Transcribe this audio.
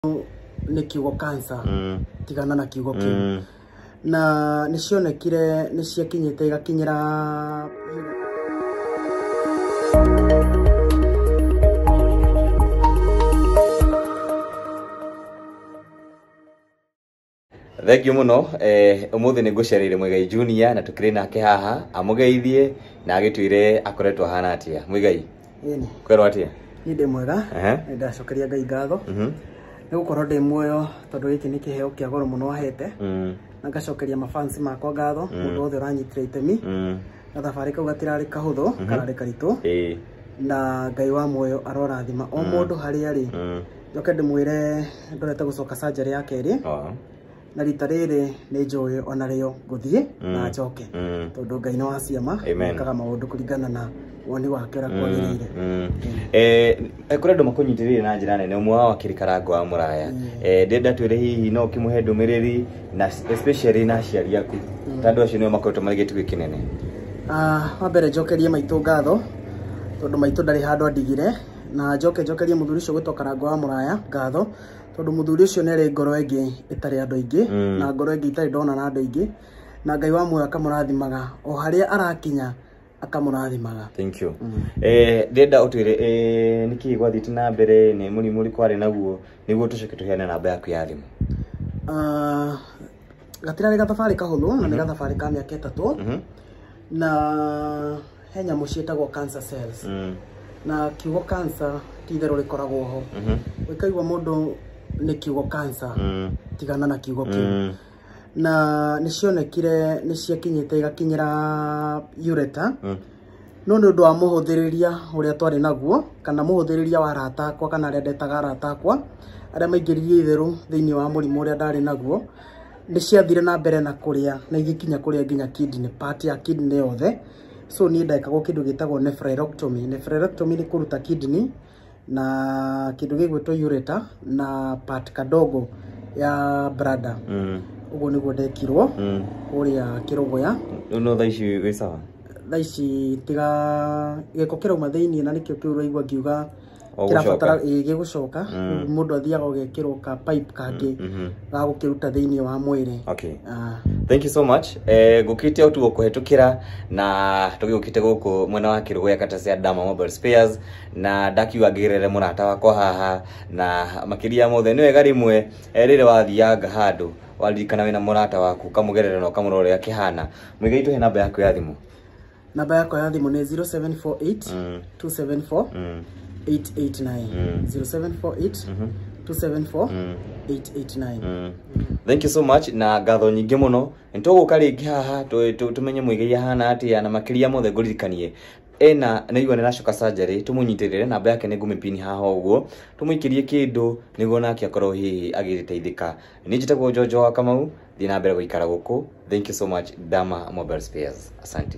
Nĩ kiugo cancer, tigana na kiugo kĩu. Na nĩ cionekire nĩ ciakinyĩte igakinyĩra. Thank you muno. Umuthi nĩ ngũcereire Muigai Junior na tũkĩrĩ nake haha amũgeithie na agĩtwĩre akoretwo ahana atĩa. Muigai, Ĩni. Kwerwo atĩa? Niĩ ndĩ mwega. Nĩ ndacokeria Ngai ngatho nĩ gũkorwo ndĩ muoyo, tondũ gĩkĩ nĩ kĩheo kĩa goro mũno ahete, na ngacokeria mafans makwa ngatho, mũndũ wothe ũranyitire itemi. Gathabarĩ kau gatirarĩ kahũthũ, kararĩ karitũ, na Ngai wa muoyo arorathima o mũndũ harĩa arĩ. Njoke ndĩmwĩre ndorete gũcoka surgery ya kerĩ, na rita rĩrĩ nĩ njũĩ ona rĩo ngũthiĩ na njoke, tondũ Ngai nĩ wa ciama. Amen. Ekaga maũndũ kũringana na woni wake ũrĩa kwagĩrĩire. Kũrĩ andũ makũnyitĩrĩire na njĩra nene, ũmwe wao akĩrĩ Karango wa Mũraya. Ndĩrenda twĩre hihi no ũkĩmũhe ndũmĩrĩri, na especially na aciari aku, tondũ acio nĩo makoretwo marĩ gĩtugĩ kĩnene. Ah, wa mbere njokerie maitũ ngatho, tondũ maitũ ndarĩ handũ andigire, na njoke njokerie mũthuri ũcio gwĩtwo Karango wa Mũraya ngatho, tondũ mũthuri ũcio nĩ arĩ ngoro ĩngĩ ĩtarĩ andũ aingĩ, na ngoro ĩngĩ itarĩ ndona na andũ aingĩ, na Ngai wa muoyo akamũrathimaga o harĩa arakinya, akamũrathimaga. Thank you. Ndĩrenda ũtwĩre nĩkĩĩ gwathiĩte na mbere, nĩ mũrimũ ũrĩkũ warĩ naguo, nĩguo tũcoke tũheane namba yaku ya thimũ. Ah, gatirarĩ gathabarĩ kahũthũ, na nĩ gathabarĩ ka mĩaka 3. Na he nyamũ ciĩtagwo cancer cells, na kiugo cancer ti itherũ rĩkoragwo ho. Ũkaigua mũndũ nĩ kiugo cancer, tigana na kiugo kĩu. Na nĩ cionekire nĩ ciakinyĩte igakinyĩra ureter, no nĩ ũndũ wa mũhũthĩrĩria ũrĩa twarĩ naguo, kana mũhũthĩrĩria wa arata akwa, kana arĩa ndetaga arata akwa, arĩa maingĩririe itherũ thĩinĩ wa mũrimũ ũrĩa ndarĩ naguo, nĩ ciathire na mbere na kũrĩa na igĩkinya kũrĩa nginya kidney, part ya kidney yothe. So niĩ ndekagwo kĩndũ gĩtagwo nephrectomy. Nephrectomy nĩ kũruta kidney na kĩndũ gĩgwĩtwo ureter na part kadogo ya bladder. Ũguo nĩguo ndekirwo kũrĩa Kĩrũgũya. No thaa ici wĩ sawa? Thaa ici tiga gĩko kĩrauma thĩiniĩ, na nĩkĩo kĩu ũraigua ngiuga O kĩrabatara gũcoka. Ĩĩ, gĩgũcoka. Rĩu mũndũ athiaga ũgekĩrwo ka pipe kangĩ ga gũkĩruta thĩiniĩ wa mwĩrĩ. Ah. Thank you so much. Ngũkĩte ũtuo kũhetũkĩra na tũgĩũkĩte gũkũ mwena wa Kĩrũgũya kata cia Dama Mobile Spares, na ndakiuga ngĩgerere mũrata wakwa haha, na makĩria mothe nĩ wega rĩmwe rĩrĩa wathianga handũ waririkana wĩna mũrata waku, ũkamũgerera na ũkamũrora ũrĩa akĩhana. Mũigai, tũhe namba yaku ya thimũ. Namba yakwa ya thimũ nĩ 0748 274 889. 0748 274 889. Thank you so much na ngatho nyingĩ mũno. Nĩ tũgũka rĩngĩ haha tũmenye Mũigai ahana atĩa, na makĩria mothe ngũririkanie ena nĩ igua nĩ aracoka surgery, tũmũnyitĩrĩre. Namba yake nĩ ngũmĩpini haha ũguo, tũmũikĩrie kĩndũ nĩguo nake akorwo hihi agĩteithĩka. Niĩ njĩtagwo Njonjo wa Kamau, thiĩ na mbere gũikara gũkũ. Thank you so much, Dama Mobile Spares, asante.